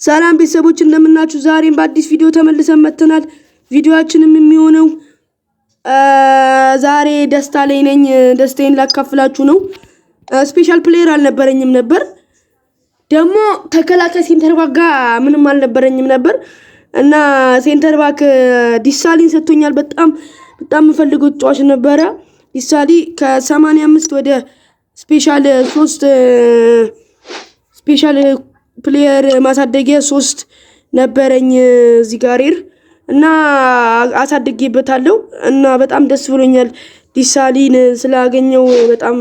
ሰላም ቤተሰቦች እንደምናችሁ፣ ዛሬም በአዲስ ቪዲዮ ተመልሰን መጥተናል። ቪዲዮአችንም የሚሆነው ዛሬ ደስታ ላይ ነኝ። ደስታዬን ላካፍላችሁ ነው። Special player አልነበረኝም ነበር። ደግሞ ተከላካይ center back ጋር ምንም አልነበረኝም ነበር እና center back ዲሳሊን ሰጥቶኛል። በጣም በጣም የምፈልገው ተጫዋች ነበረ። ዲሳሊ ከ85 ወደ special 3 special player ማሳደጊያ 3 ነበረኝ እዚህ ጋር እና አሳድጌበታለሁ እና በጣም ደስ ብሎኛል። ዲሳሊን ስላገኘው በጣም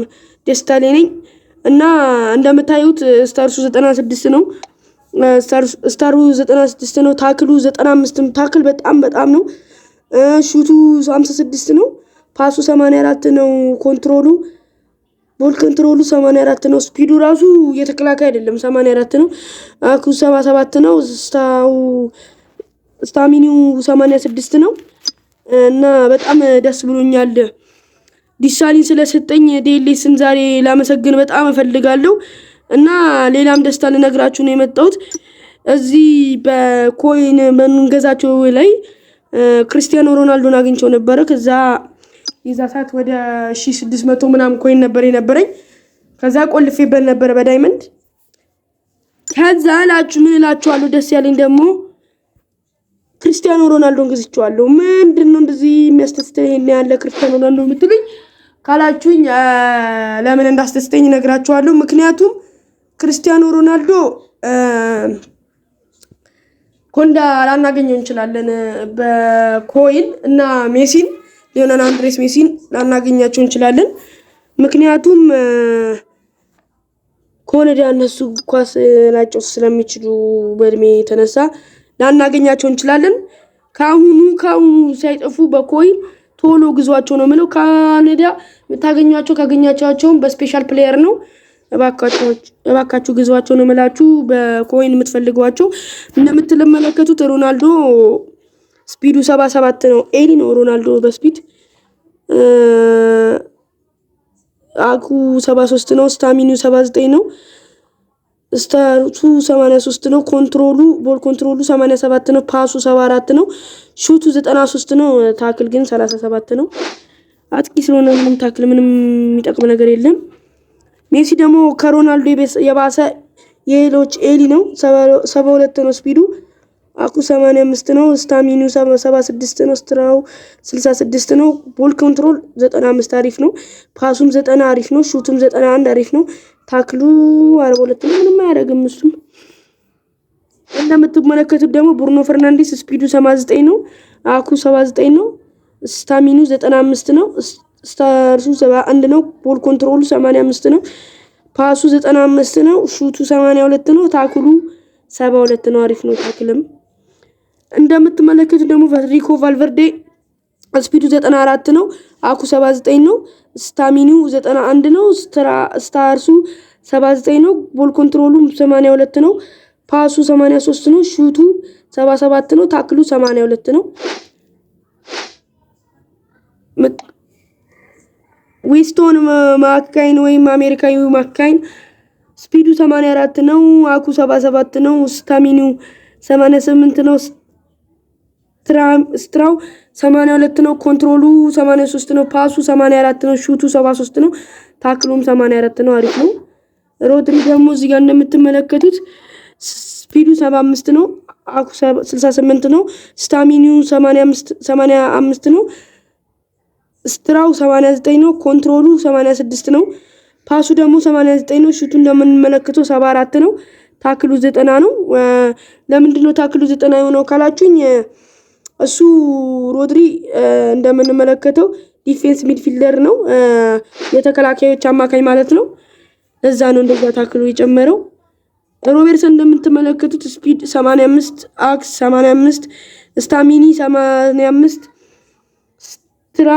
ደስታ ላይ ነኝ። እና እንደምታዩት stats ኡ 96 ነው። Stat ኡ 96 ነው። Tackle ኡ 95 ነው። Tackle በጣም በጣም ነው። Shoot ኡ 56 ነው። Pass ኡ 84 ነው። Control ኡ ball control ኡ 84 ነው። Speed ኡ ራሱ የተከላካይ አይደለም፣ 84 ነው። አኩ 77 ነው። Stamina ው 86 ነው። እና በጣም ደስ ብሎኛል። ዲሳሊን ስለሰጠኝ ዴሌስን ዛሬ ላመሰግን በጣም እፈልጋለሁ። እና ሌላም ደስታ ልነግራችሁ ነው የመጣሁት። እዚህ በ coin በምንገዛቸው ላይ ክርስቲያኖ ሮናልዶን አግኝቸው ነበረ። ከዛ የዛ ሰዓት ወደ 1600 ምናምን coin ነበር የነበረኝ። ከዛ ቆልፌበት ነበረ በ diamond። ከዛ ላችሁ ምን እላችኋለሁ፣ ደስ ያለኝ ደግሞ ክርስቲያኖ ሮናልዶን ገዝቼዋለሁ። ምንድን ነው እንደዚህ የሚያስደስተኝ ያለ ክርስቲያኖ ሮናልዶ የምትሉኝ ካላችሁኝ ለምን እንዳስደስተኝ እነግራችኋለሁ። ምክንያቱም ክርስቲያኖ ሮናልዶ ኮንዳ ላናገኘው እንችላለን በ coin፣ እና ሜሲን፣ ሊዮኔል አንድሬስ ሜሲን ላናገኛቸው እንችላለን። ምክንያቱም ኮነዳ እነሱ ኳስ ላጫውት ስለሚችሉ በእድሜ የተነሳ ላናገኛቸው እንችላለን። ከአሁኑ ከአሁኑ ሳይጠፉ በ coin ቶሎ ግዟቸው ነው የምለው። ካናዳ የምታገኟቸው ካገኛቸዋቸውም በ special player ነው። እባካችሁ ግዟቸው ነው የምላችሁ። በ coin የምትፈልጓቸው እንደምትመለከቱት ሮናልዶ speed ኡ 77 ነው። ኤሊ ነው ሮናልዶ በ speed። አኩ 73 ነው። Stamina ው 79 ነው። Stat ኡ 83 ነው። Control ኡ ball control ኡ 87 ነው። Pass ኡ 74 ነው። Shoot ኡ 93 ነው። Tackle ግን 37 ነው። አጥቂ ስለሆነ ምንም tackle ምንም የሚጠቅም ነገር የለም። ሜሲ ደግሞ ከሮናልዶ የባሰ የሌሎች ኤሊ ነው። 72 ነው speed ኡ። አኩ 85 ነው። Stamina ው 76 ነው። ስትራው 66 ነው። Ball control 95 አሪፍ ነው። Pass ኡም 90 አሪፍ ነው። Shoot ኡም 91 አሪፍ ነው። Tackle ኡ 42 ነው። ምንም አያደርግም እሱም። እንደምትመለከቱት ደግሞ ብሩኖ ፈርናንዴስ speed ኡ 79 ነው። አኩ 79 ነው። Stamina ው 95 ነው። Stats ኡ 71 ነው። Ball control ኡ 85 ነው። Pass ኡ 95 ነው። Shoot ኡ 82 ነው። Tackle ኡ 72 ነው። አሪፍ ነው tackle ም። እንደምትመለከቱት ደግሞ ፌዴሪኮ ቫልቨርዴ speed ኡ 94 ነው። አኩ 79 ነው። Stamina ው 91 ነው። Stats ኡ 79 ነው። Ball control ኡ 82 ነው። Pass ኡ 83 ነው። Shoot ኡ 77 ነው። Tackle ኡ 82 ነው። ዌስቶን ማካይን ወይም አሜሪካዊ ማካይን speed ኡ 84 ነው። አኩ 77 ነው። Stamina ው 88 ነው። ስትራው 82 ነው። Control ኡ 83 ነው። Pass ኡ 84 ነው። Shoot ኡ 73 ነው። Tackle ኡም 84 ነው። አሪፍ ነው። ሮድሪ ደግሞ እዚህ ጋር እንደምትመለከቱት speed ኡ 75 ነው። አኩ 68 ነው። Stamina ው 85 ነው። ስትራው 89 ነው። Control ኡ 86 ነው። Pass ኡ ደግሞ 89 ነው። Shoot ኡ እንደምንመለከተው 74 ነው። Tackle ኡ 90 ነው። ለምንድን ነው tackle ኡ 90 የሆነው ካላችሁኝ እሱ ሮድሪ እንደምንመለከተው defense midfielder ነው። የተከላካዮች አማካኝ ማለት ነው። ለዛ ነው እንደዛ tackle ኡ የጨመረው። ሮቤርሰን እንደምትመለከቱት speed 85፣ አክስ 85፣ stamina 85፣ ስትራ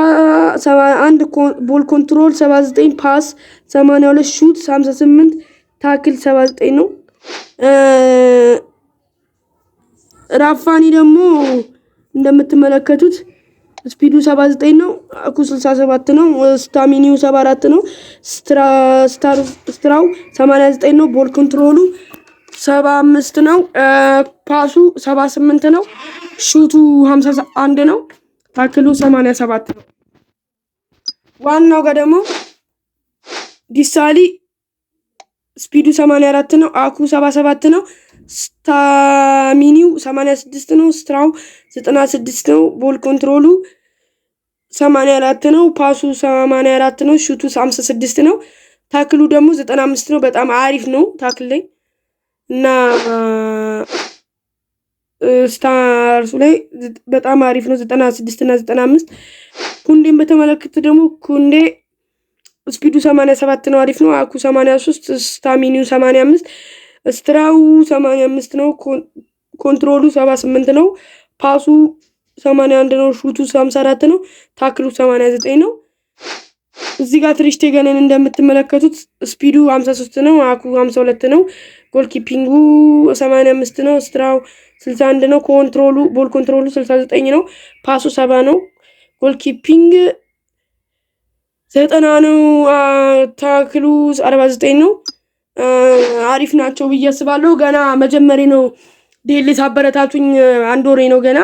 71፣ ball control 79፣ pass 82፣ shoot 58፣ tackle 79 ነው። ራፋኒ ደግሞ እንደምትመለከቱት speed ኡ 79 ነው። አኩ 67 ነው። Stamina ው 74 ነው። ስትራው 89 ነው። Ball control ኡ 75 ነው። Pass ኡ 78 ነው። Shoot ኡ 51 ነው። Tackle ኡ 87 ነው። ዋናው ጋር ደግሞ ዲሳሊ speed ኡ 84 ነው። አኩ 77 ነው። Stamina ው 86 ነው። ስትራው 96 ነው። Ball control ኡ 84 ነው። Pass ኡ 84 ነው። Shoot ኡ 56 ነው። Tackle ኡ ደግሞ 95 ነው። በጣም አሪፍ ነው tackle ላይ እና ስታርሱ ላይ በጣም አሪፍ ነው። 96 እና 95። ኩንዴን በተመለከተ ደግሞ ኩንዴ speed ኡ 87 ነው፣ አሪፍ ነው። አኩ 83፣ stamina ው 85፣ ስትራው 85 ነው። Control ኡ 78 ነው። Pass ኡ 81 ነው። Shoot ኡ 54 ነው። Tackle ኡ 89 ነው። እዚህ ጋር ትሪሽቴገንን እንደምትመለከቱት speed ኡ 53 ነው። አኩ 52 ነው። Goal keeping ኡ 85 ነው። ስትራው 61 ነው። Control ኡ ball control ኡ 69 ነው። Pass ኡ 70 ነው። Goal keeping 90 ነው። Tackle ኡ 49 ነው። አሪፍ ናቸው ብዬ አስባለሁ። ገና መጀመሪያ ነው። ዴሊ ሳበረታቱኝ አንድ ወሬ ነው ገና፣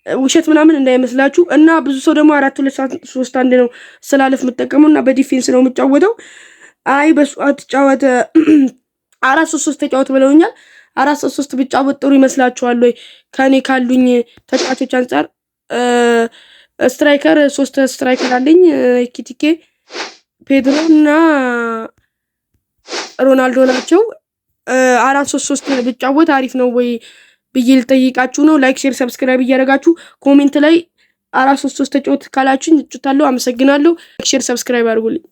ውሸት ምናምን እንዳይመስላችሁ። እና ብዙ ሰው ደግሞ 4-2-3-1 ነው ስላለፍ የምጠቀመው እና በ defense ነው የምጫወተው። አይ በሱ አትጫወተ 4-3-3 ተጫወት ብለውኛል። 4-3-3 ብጫወት ጥሩ ይመስላችኋል ወይ? ከኔ ካሉኝ ተጫዋቾች አንጻር striker ሶስት striker አለኝ። ኤኪቲኬ፣ ፔድሮ እና ሮናልዶ ናቸው። 4-3-3 ብጫወት አሪፍ ነው ወይ ብዬ ልጠይቃችሁ ነው። Like፣ share፣ subscribe እያደረጋችሁ comment ላይ 4-3-3 ተጫወት ካላችሁኝ እጫወታለሁ። አመሰግናለሁ። Share፣ subscribe አድርጉልኝ።